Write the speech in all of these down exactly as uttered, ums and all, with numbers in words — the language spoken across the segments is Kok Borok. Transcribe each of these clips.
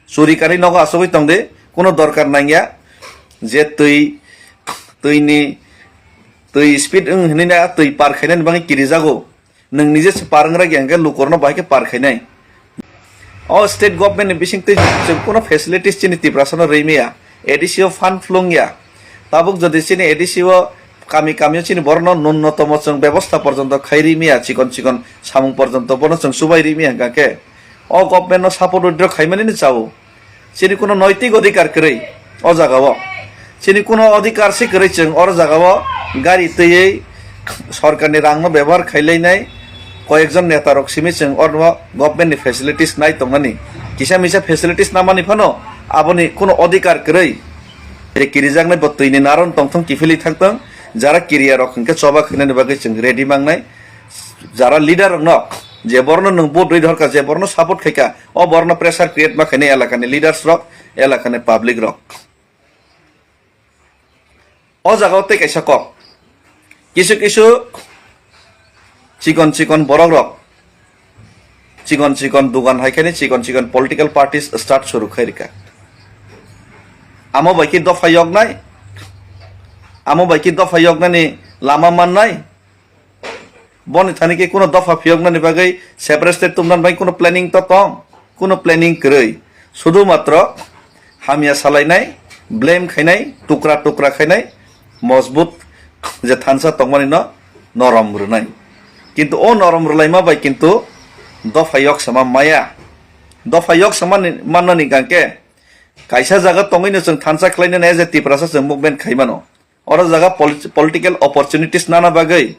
Churi kari nogo asogwi tongdi, kuno dorkar nangya je twi, twini, twi speed wng hinwi na twi par khainani bagwi kirijago. Nwng nije se par wngwragi hwnkhe lukurokno bahai khe par khainai. O state government ni bisingtwi chwng kuno facilities chini Tiprasano rwi maya, A D C o fund phlung ya. Tabuk jodi chini A D C o kami kami o chini borokno nunnotomo chwng bebosta porjonto khai rwi maya, chikon chikon samung porjonto bono chwng chubai rwi maya hwnkha khe o government no support withdraw khaimani ni chao. Chini kuno noitik odhikar kwrwi o jaga o. Chini kuno odhikar se kwrwi chwng oro jaga o gari twiwi sorkarni rangno bebohar khailainai koyekjon netarok simi chwng oro government ni facilities nai tongnani. Kisa misa facilities namani phano aboni kuno odhikar kwrwi. Kirijak nai bo twini naron tongthong kiphilwi thangthong, jara kiriya rok hwnkhe choba khainani bagwi chwng ready mangnai. Jara leader rokno je borno nwng vote rwi dorkha, je borno support khaikha, o borno pressure create ma khainai elakani leaders rok, elakani public rok. O jaga o tei kaisa kok. Kisu kisu chikon chikon borok rok, chikon chikon dugan hai khe chikon chikon political parties start suru khai rikha. Amo bai khe dopha yoknai, amo bai khe dopha yoknani lama mannai. Boni thani khe kuno dopha phiyoknani bagwi separate state tubunani bagwi kuno planning to tong, kuno planning kwrwi. Sudhu matro hamya salainai, blame khainai, tukra tukra khainai, mojbut je thansa tongmani no norom rwnai. Kintu o norom rwlaima bai kintu dopha yok sama maya. Dopha yok sama ni, mannani hwnkhe kaisa jaga tongwi no chwng thansa khlainani je Tiprasa chwng movement khaimano. Oro jaga polit-, political opportunities nana bagwi,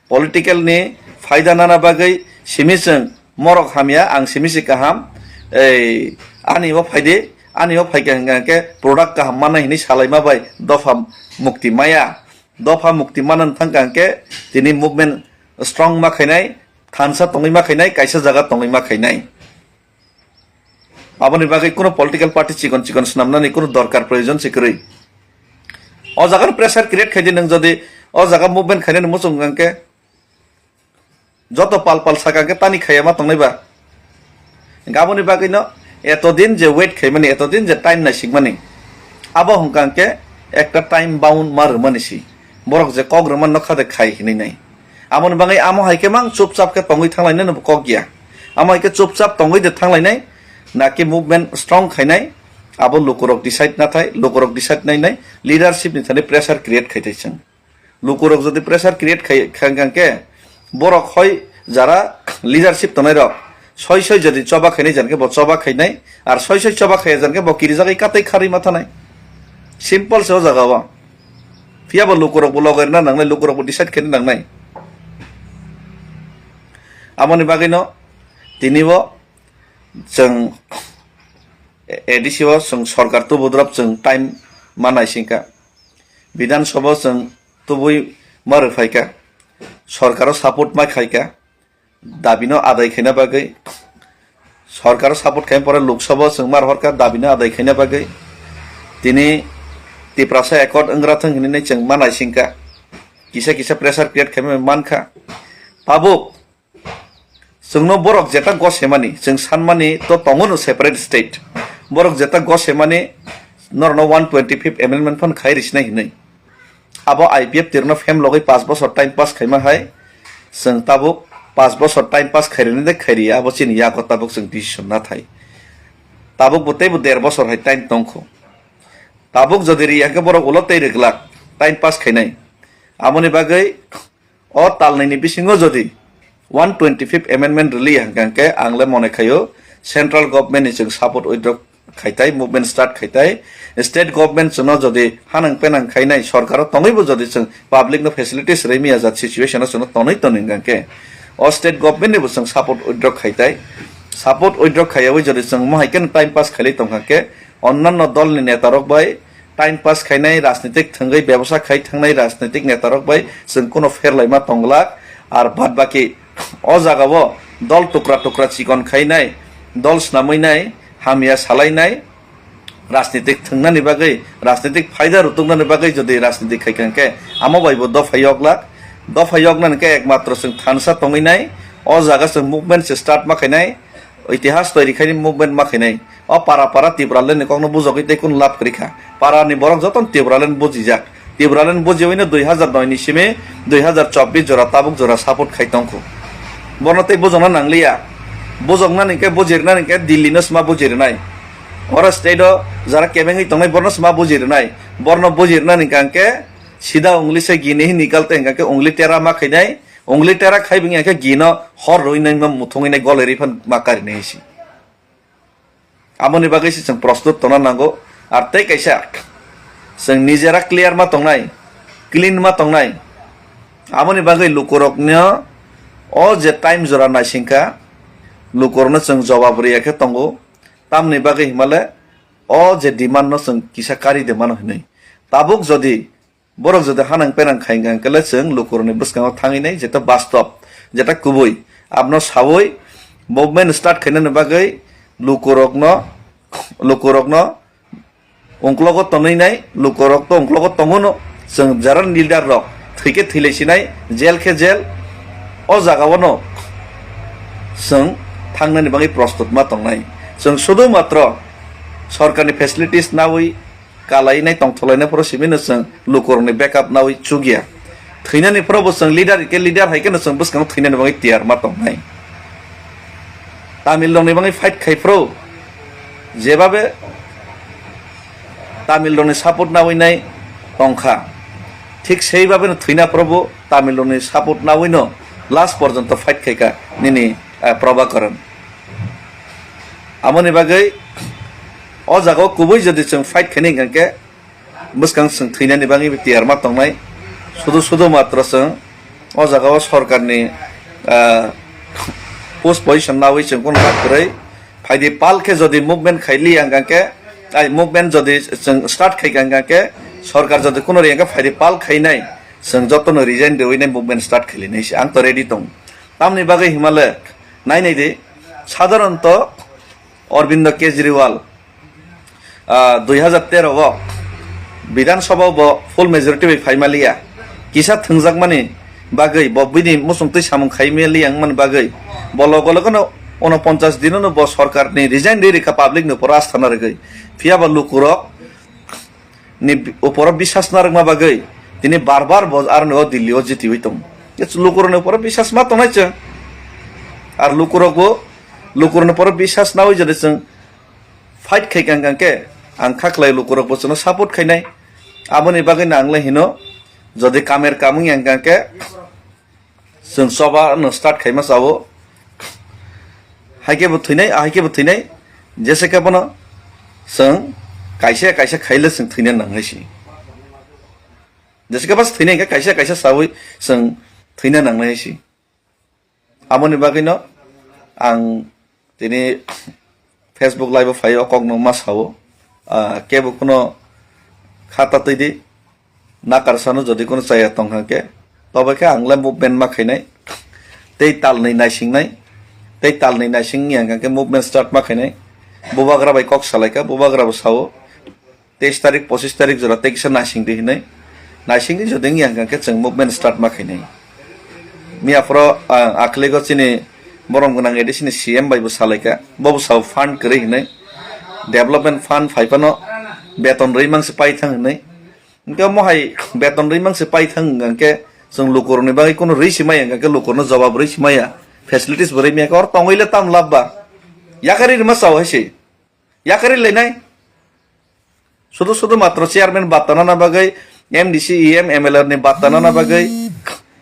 political ni phaida nana bagwi simi chwng morok hamya, ang simi si kaham, ei, ani o phaidi, ani o phaikha hwnkha hwnkhe product kaham manai hinwi salaima bai dopha mukti maya. Dopha mukti manna thangkha hwnkhe tini movement strong ma khainai, thansa tongwi ma khainai, kaisa jaga tongwi ma khainai. Aboni bagwi kuno political party chikon chikon swnamnani kuno dorkar proyojon se kwrwi. O jaga no pressure create khaidi nwng jodi o jaga movement khainani muchung hwnkhe joto pal pal saka hwnkhe tani khaiya ma tongnai ba. Aboni bagwi no eto din je wait khaimani, eto din je time naisikmani, abo hwnkha hwnkhe ekta time bound ma rwmani si. Borok je kok rwmani nokha de khai hinwi nai. Amoni bagwi amo hai khe mang chupchap khe tongwi thanglainai no kok ya. Amo hai khe chupchap tongwi de thanglainai, naki movement strong khainai, abo lukurok decide nathai, lukurok decide nainai, leadership ni thani pressure create khai thai chwng. Lukurok jodi pressure create khai, khai, khai khe, borok hoi jara leadership tongnai rok, soi soi jodi choba khainai jan khe bo choba khainai, ar soi soi choba khaiya jan khe bo kirijagwi katai kharwi ma thanai. Simple se o jaga o. Phiya bo lukurok bo logai rwna nangnai, lukurok bo decide khaina nangnai. Amoni bagwi no tini bo chwng A D C o chwng sorkar tubudrop chwng time ma naisingkha. Bidhan Sabha o chwng tubui ma rwphaikha. Sorkaro support ma khaikha. Dabino adai khaina bagwi, sorkaro support khaina pore Lok Sabha o chwng mar horkha dabino adai khaina bagwi. Tini Tiprasa accord wngra thwng hinwi chwng ma naisingkha. Kisa kisa pressure create khaima mankha. Tabuk chwngno borok jeta gosemani, chwng sanmani to tongo no separate state. Borok jeta gosemani norokno one twenty fifth amendment phan khai risinai hinwi. Abo I P F tirno phem logwi paanch bosor time pass khaima hai, chwng tabuk paanch bosor time pass khairani de khairiya, abo chini yago tabuk chwng decision nathai. Tabuk bo teibo der bosor hai time tongkho. Tabuk jodi riya hwnkhe borok ulo tei rwglak time pass khainai. Amoni bagwi o talnwini bisingo jodi one twenty fifth amendment rwliya hwnkha hwnkhe ang le mone khaio central government ni chwng support withdraw khaitai, movement start khaitai, state government chwngno jodi hanang penang khainai sorkaro tongwibo jodi chwng public no facilities rwimaya jat situation o chwngno tonwi tonwi hwnkha hwnkhe o state government nibo chwng support withdraw khaitai, support withdraw khaiyawi jodi chwng mohai kheno time pass khailai tongkha hwnkhe onnanno dolni netarok bai time pass khainai, rajnitik thwngwi bebosa khai thangnai rajnitik netarok bai chwng kuno pherlaima tonglak. Ar bad baki o jagao dol tukra tukra chikon khainai, dol snamwi nai, hamya salainai, rajnitik thwngnani bagwi, rajnitik phaida rutuknani bagwi jodi rajnitik khaikha hwnkhe amo bai bo dopha yoklak. Dopha yoknani khe ekmatro chwng thansa tongwi nai, o jaga chwng movement se start ma khainai. Itihas toiri khaini movement ma khainai. O para para Tipraland ni kokno bujogwi tei kunu lab kwrwi kha. Para ni borok jotono Tipraland bujijak. Tipraland bujiwi no dui hazar noi ni simi dui hazar chobbish jora tabuk jora support khai tongkhu. Bono tei bujokna nangliya. Bujoknani khe bujirnani khe Delhi no sma bujirnai. Oro state o jara kebengwi tongnai borno sma bujirnai. Borno bujirnani kangkhe sida ungli se gini hi nikal te hingkha khe ungli tera ma khainai. Ungli tera khai bini khe gino hor rwi nai ma muthungwi nai golai rwi phan ma karinai si. Aboni bagwi se chwng prostut tongna nango. Ar tei kaisa chwng nijera clear ma tongnai, clean ma tongnai. Aboni bagwi lukurokno o je time jora naisingkha, lukurokno chwng jobab riya khe tongo. Tamni bagwi himale o je demand no chwng kisa kari de mano hinwi. Tabuk jodi Borok jodi hanang penang khai hwnkha hwnkhe le chwng lukurokni bwskango thangwi nai, jeta bastob, jeta kubui. Abno saui movement start khainani bagwi lukurokno, lukurokno ungklogo tonwi nai, lukurok to ungklogo tongo no. Chwng jara leader rok thwikhe thwilai sinai, jail khe jail. O jagao no chwng thangnani bagwi prostut ma tongnai. Chwng sudu matro sorkarni facilities naui, kalainai tongtholainai phoro simi no chwng lukurokni backup naui chukya. Thwinani phoro bo chwng leader hwnkhe leader hai kheno chwng bwskango thwinani bagwi tiyar ma tongnai. Tamil rokni bagwi fight khai phro jebabe Tamil rokni support naui nai tongkha. Thik sei babe no thwina phoro bo Tamil rokni support naui no last porjonto fight khaikha nini, eh, Prabhakaran. Amoni bagwi o jaga o kubui jodi chwng fight khaini hwnkha khe bwskang chwng thwinani bagwi tiyar ma tongnai. Sudu sudu matro chwng o jaga o sorkarni, ah, post position naui chwng kono lav kwrwi. Phaidi pal khe jodi movement khai liya hwnkha khe, ai movement jodi chwng start khai hwnkha khe, sorkar jodi kono ri hwnkha phaidi pal khainai chwng jotono resign riwi nai movement start khai linai se ang to ready tong. Tamni bagwi himale nai nai di, sadharanto Arvind Kejriwal, ah, dui hazar tero o Bidhan Sabha o bo full majority bai phai maliya. Kisa thwngjakmani bagwi, bo bini muchungtwi samung khai maliya wngmani bagwi, bo logo logo no unoponchas dino no bo sorkar ni resign ri rikha public ni upor asthana rwgwi. Phiya ba lukurok ni bi-, uporo biswas narwkma bagwi tini bar bar bo aroni o Delhi o jitiwi tongo. Lukurokni uporo biswas ma tongnai chwng. Ar lukurokbo, lukurokni uporo biswas naui jodi chwng fight khai kang kang khe, ang kha khlai lukurok bo chwngno support khainai. Aboni bagwi no ang le hino, jodi kamer kamung yang kang khe, Chwng choba no start khaima chao. Haikhe bo thwinai, haikhe bo thwinai. Jese khe bono chwng kaisa kaisa khaile chwng thwina nangnai si. Jese khe bas thwinai khe kaisa kaisa chawi chwng thwina nangnai si. Aboni bagwino ang Tini Facebook live o phai o kok no ma sao. Ah, kebo kuno khata twi di. Nakar sano jodi kuno chaya tong kha khe, tobe khe ang le movement ma khainai. Tei tal ni naising nai. Tei tal ni naising yang khe movement start ma khainai. Bubagra bai kok salai kha, bubagra bo sao. Teis tarik, pochis tarik jora tei kisa naising di hinwi. Naising di jodi wngya hwnkha khe chwng movement start ma khainai. Miya phoro, ah, akhligo chini borom gwnang A D C ni C M bai bo salai kha. Bo bo sao fund kwrwi hinwi. Development fund phai phano beton rwi mang se pai thang hinwi. Hwnkhe omo hai beton rwi mang se pai thang hwnkha khe chwng lukurokni bagwi kunu rwi se maya hwnkha khe lukurokno jobab rwi se maya. Facilities bo rwi maya khe or tongwi le tam lab ba. Yakarwi rwma sao hai se. Yakarwi lainai. Sudu sudu matro chairman batta nana bagwi, M D C, E M, M L A ni batta nana bagwi,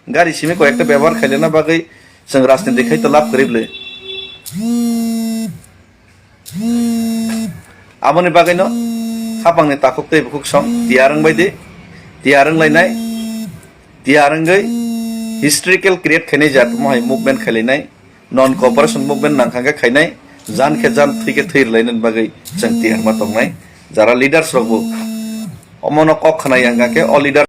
gari simi koi ekta bebohar khailena bagwi, chwng rajniti khai to lab kwrwi bwle. Aboni bagwino hapangni takhuk tei bukhuk song tiyar wngbai di, tiyar wnglainai, tiyar wngwi historical create khainai jat mohai movement khailainai. Non cooperation movement nang kha khe khainai, jan khe jan, thwi khe thwi rwlainani bagwi chwng tiyar ma tongnai. Jara leaders rok bo omono kok khna yang kha khe o leader